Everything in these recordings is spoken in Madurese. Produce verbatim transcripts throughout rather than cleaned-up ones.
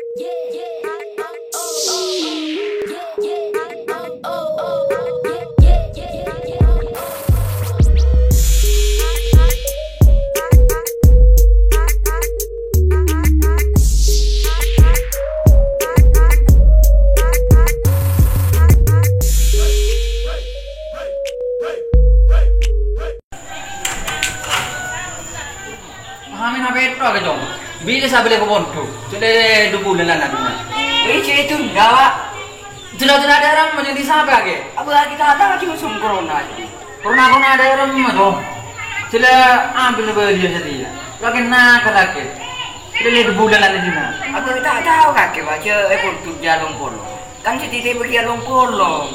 Amin apa itu, Cong? Bilâ sabâlâ ka pondhuk? Sèdhâ dubulân ana' dhuna. Eh, cè' itu enggak, Pak. Jelas-jelas ada orang menjadi sahabat, Kè? Apa kita ada lagi musim corona ini? Corona-corona ada orang mah, Cong. Jelas ambil beliau saja. Lagi nak lagi. Jelas dubulân ana' dhuna. Apa kita tahu, Kè, Pak? Cè', eh, pondhuk jalong polo. Kan sè titip bagi along-polong.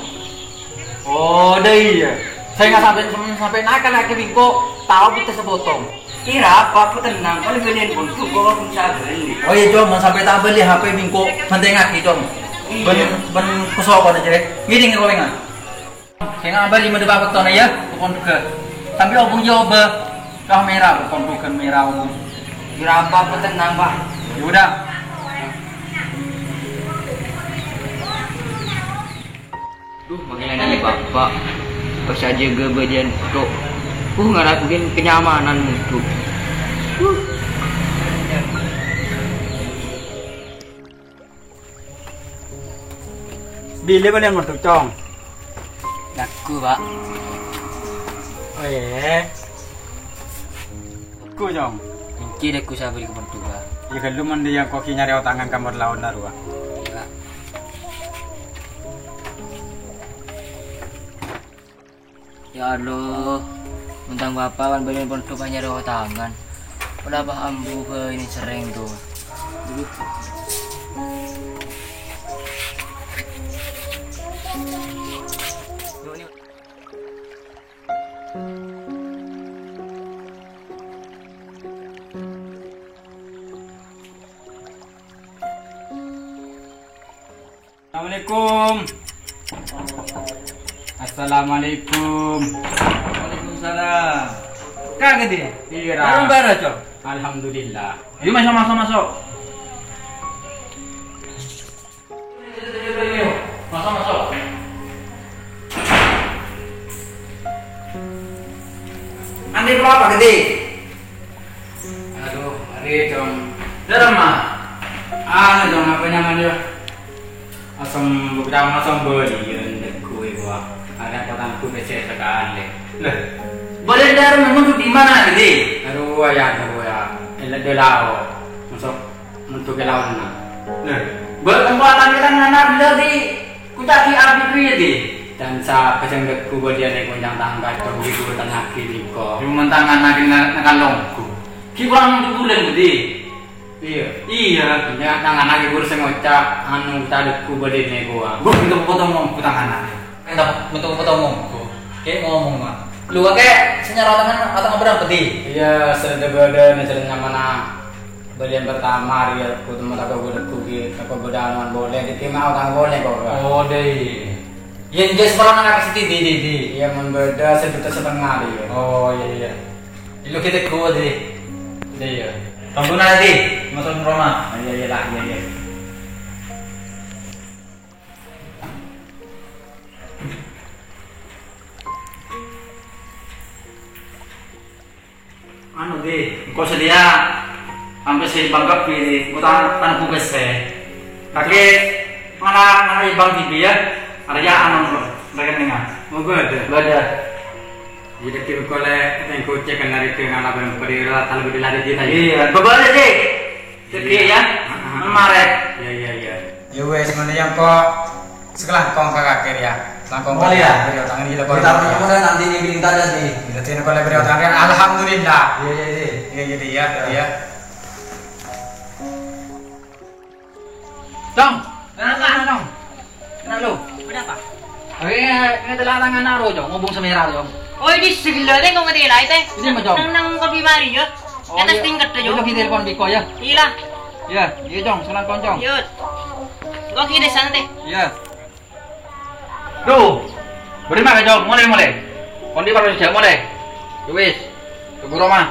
Oh, dâ' iyâ. Sènga' sampè', sampè' nakal lagi bingko, tao kita sepotong. Ira apa, apa tenang, kalau belian pondhuk, gua pun sabâli. Oh iyâ, Cong, mon sampè' ta' bâli H P bingko, bhântèngaghi, Cong. Iyâ. Bân, bân kosok pada jere. Ngiring rowengan. Sènga' bâli madhâ' baktona, yâ, pokon juga. Sambil obung jawab, kah merah, pokon bukan merah, obung. Ira apa, apa tenang, Pak. Ya udah. Duh, makin enak nih, Bapak. Pas aja gue bagian tok. Uh, ngarapin kenyamanan mutu. Uh. Bilâ bâlian mondhuk, Cong? Lagghu, Pak. Eh. Lagghu, Cong. Èngghi lagghu sabâli ka mondhuk, Pak. Iyâ, ghâllu mon iyâ engko' ghi' nyarè otangan ka mon laonna rowa. Iyâ, Pak. Ya Allah, mentang Bapa' bân bâdân pondhuk anyar otangan. Pola paham buka ini sering tuh. Assalamualaikum. Assalamualaikum. Waalaikumsalam. Ka' gede? Iya, Ra. Bareng-bareng, Cok. Alhamdulillah. Ayo, masuk, masuk, masuk. Masuk, masuk. Andi, apa, gede? Aduh, arè, Cong. Dârâmma? Anu, Cong, apa nyamana, yâ? Asem, bukti asem bâlian, lagghu, wah. Ada kotangku pèssè sakalè. Lah, bâlian dârâmma, mon di mana, gede? Aduh, ya, aduh, ya. Ella de lao. Masuk, untuk ke lawanna. Lah, bâ-, kekuatan kita ngana bela di Ku ca'di abit rèya, Di. Dan sa-, bhâjâng lagghu bâdhiyân è konjhâng tangka, Cong, di ghu tennaghi nèko. Coma tangan lagi na-, nakal longghu. Ghi' korang ngodhu bulân, Di. Iyâ. Iyâ. Nya, tangan lagi ghu sè ngoca', anu, ta' lagghu bâdhiyân nèko, ah. Ghu, minta potong longghu tangan lagi. Minta, minta potong longghu. Kè ngomong, Mak. Lu, Kè, sè nyarè tangan, atau ngobrol, Di? Iyâ, sè bâdâ, sè nyamana. Bâliyân partama rèya, ghutama tako' ghu-lagghu ghi, tako' bâdâ anowan polè, dhâddhi ma' otang polè kok, Kak. Oh, dâi. Yèn jhâ' saporana ka siti, Di, Di, Di. Iyâ, mon bâdâ sajuta satengnga rèya. Oh, iyâ, iyâ. Illu ghi tako', Di. Iyâ, iyâ. Tonggu nara, Di. Masuk roma. Iyâ, iyâ, La, iyâ, iyâ. Anu, Di, engko' sadhâjâ ampe sè bângkep, Di, engko' ta-, tangghu pèssè. Kakè ngala-, ngala è bank dhibi', yâ. Arèya anu, rekenengnga. Oh, bâdâ. Bâdâ. Jadi, engko' lè, engko' cek kan lari ke ngala bareng perwira, ta' lebbi lari, Di, ta', yâ? Iyâ, bâbâlâ, Di. Sèdhâ, yâ. Heeh. Marè. Iyâ, iyâ, iyâ. Yâ wes, ngono yâ, engko' sakalangkong ka kakè, yâ. Sakalangkong ka kakè. Beri otangan gila, Bang. Kita punya modal nanti ini perintah aja sih. Kita sini kalau beri otangan, alhamdulillah. Iya, iya, iya. Iya, iya, iya, iya. Cong, kenapa, Cong? Kenapa lu? Kenapa? Oke, ini telah tangan aro, Cong. Ngobung semera, Cong. Oh, ini sebelah deh, kok ngerti lah, itu. Ini mah, Cong. Nang, nang kopi mari, ya. Oh, atas iya. Tingkat, Cong. Lagi telepon Biko, ya? Iya lah. Iya, iya, Cong. Salam, Cong. Iya. Kok gini, santai? Iya. Duh, beri makan, Cong. Mulai, mulai. Kondi baru sejak mulai. Ya wis. Tunggu rumah.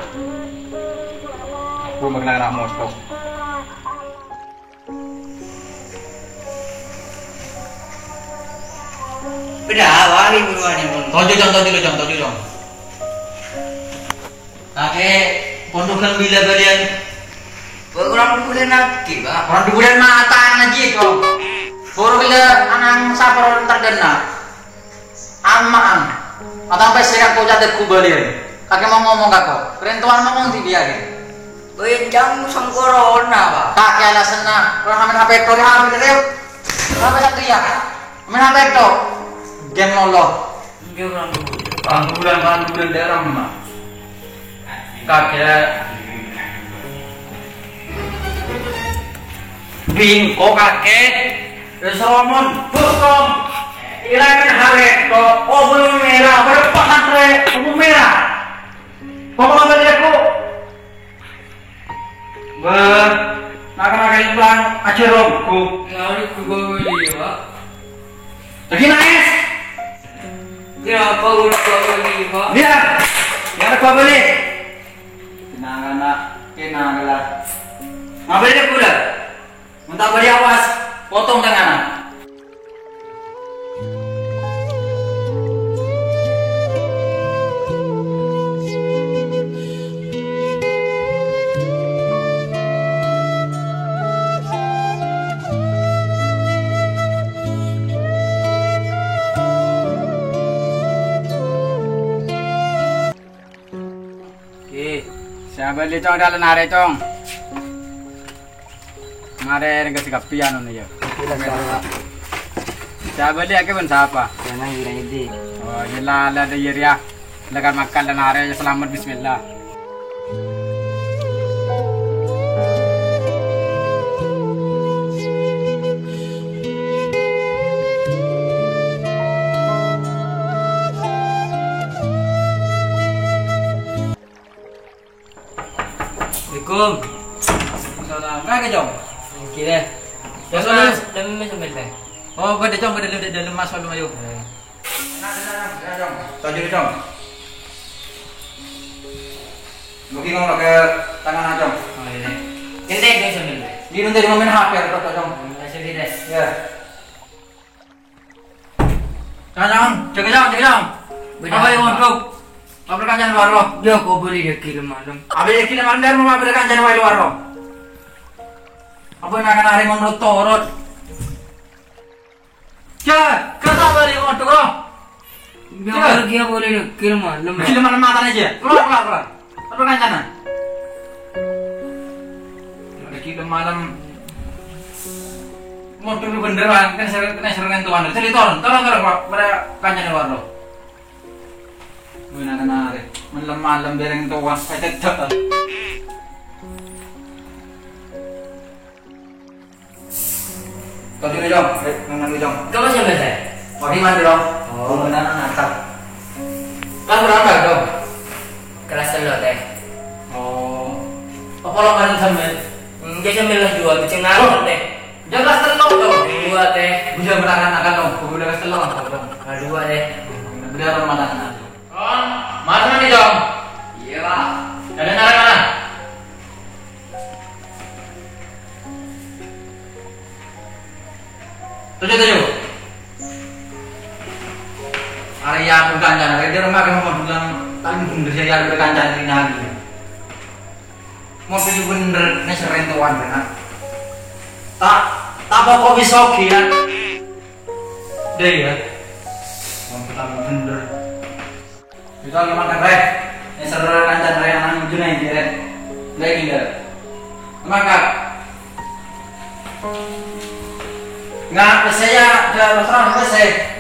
Aku mengenai anak motor. Bâdâ, wali buruan, ya, Bun. Toju', Cong, toju', Cong, toju', Cong. Kakè pondhuk kan bilâ bâliyân? Bâ, korang dhu bulân aghi', Pak. Korang dhu bulân matang ajiyâ, Cong. Buru bilâ ana'na saparo terkenal. Amma'an. Atau sampai sira kau catat ku bâliyân. Kakè mau ngomong ka kau. Pèrèntowan ngomong dhibi' aghi'. Bâ, jhâ' sengkorona, Pak. Kakè alasanna. Korang hamil H P tok, hamil, Ril. Sampai satria. Main apa itu? Game lolo. Enggak, orang dulu. Orang bulan, orang bulan daerah mah. Kakek. Bingko kakek. Wis romon, bokong. Ilangan hari to, obul merah, berpahan re, obul merah. Pokok apa dia, Bu? Bâ, na'-kana' ka'impan ajhâr ongghu. Ngarep ghun bâbâli, Pak. Lagi nangis. Kenapa ghun bâbâli, Pak? Iya, ya, bâbâli. Tenang, anak. Tenang, lah. Ngabâli ghulâ. Mon ta' bâli awas, potong tanganna. Oke, sè abâli, Cong, dâlem arè, Cong. Marè nèka sè kabbhi anona, yâ. Oke, lah, Cong. Sè abâli akè bân sapa? Bân Junaidi. Oh, iyâ la, la, dâ' iyâ rèya. La kan makan dâlem arè, salamet, bismillah. Assalamualaikum. Salam. Kakè, Cong? Oke deh. Mas, Mas, Mas. Dâlem sambil deh. Oh, bâdâ, Cong, bâdâ dâlem, dâlem, Mas, malu, ayo. Eh. Nah, nah, nah, nah, Cong. Tadi, Cong. Mungkin ngomong ke tangan, Cong. Oh, iya. Ini deh, deh, sambil deh. Di nanti di momen H P, Cong. Terima kasih, deh. Ya. Cong, Cong, jâgâ, Cong, jâgâ, Cong. Bâdâ apa? Apa yang mondhuk? Apa kancana luar, lo? Yâ, kok bâli dâggi' malem. Apa dâggi' malem, dâri apa kancana wae luar, lo? Apa nak kena hari mondhuk torot? Jâ, kata bâli mondhuk, lo? Yâ, jâ. Pergi apa bâli dâggi' malem? Dâggi' malem matana aja. Keluar, keluar, keluar. Apa kancana? Lagi udah malam. Mau dulu bener, Bang. Kan saya kena serangan tuan. Jadi tolong, tolong, tolong, Pak. Pada kancana luar, lo. Gue nak kena hari. Malam-malam bereng tuan. Saya tetap. Tadi nih, Jong. Eh, nang, nang, Jong. Kamu siapa, Teh? Tadi mandi, Jong. Oh. Bener, Natal. Kelas berapa, Jong? Kelas telu, Teh. Oh. Apa lo bareng sampean? Enggak, sampean lah dua, kucing nalar, Teh. Dia kelas telu, Jong. Dua, Teh. Bisa berangkat, Jong. Aku udah kelas telu, Jong. Nah, dua, Teh. Bener, Jong, mana, mana? Kon, mara mandi, Jong? Iya, Pak. Kalian arah mana? Tujuh, tujuh. Arya bukan kan, arya dia rumah kamu mau bilang paling bundar saya ada berkancan di nari. Mau tujuh bener, ini sering tuan, nak. Tak, tak pokok bisa oke, ya. Deh, ya. Mau kita bener. Itu lagi makan, Rek. Yang seru kancana, Rek, anak Junaidi, Rek. Lagi, Rek. Makan. Nggak, saya ada masalah, saya.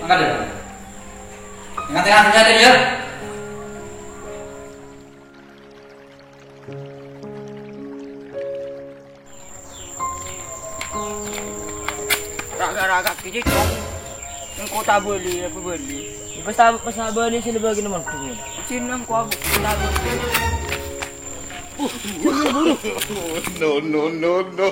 Makan deh. Ingat-ingat aja deh, ya. Raga-raga kiji, Cong. Engko' ta' bâli, apa bâli? Pas ta', pas ta' bâli, sila bagi nomor duit. Sini engko' aku ta' bâli. No, no, no, no.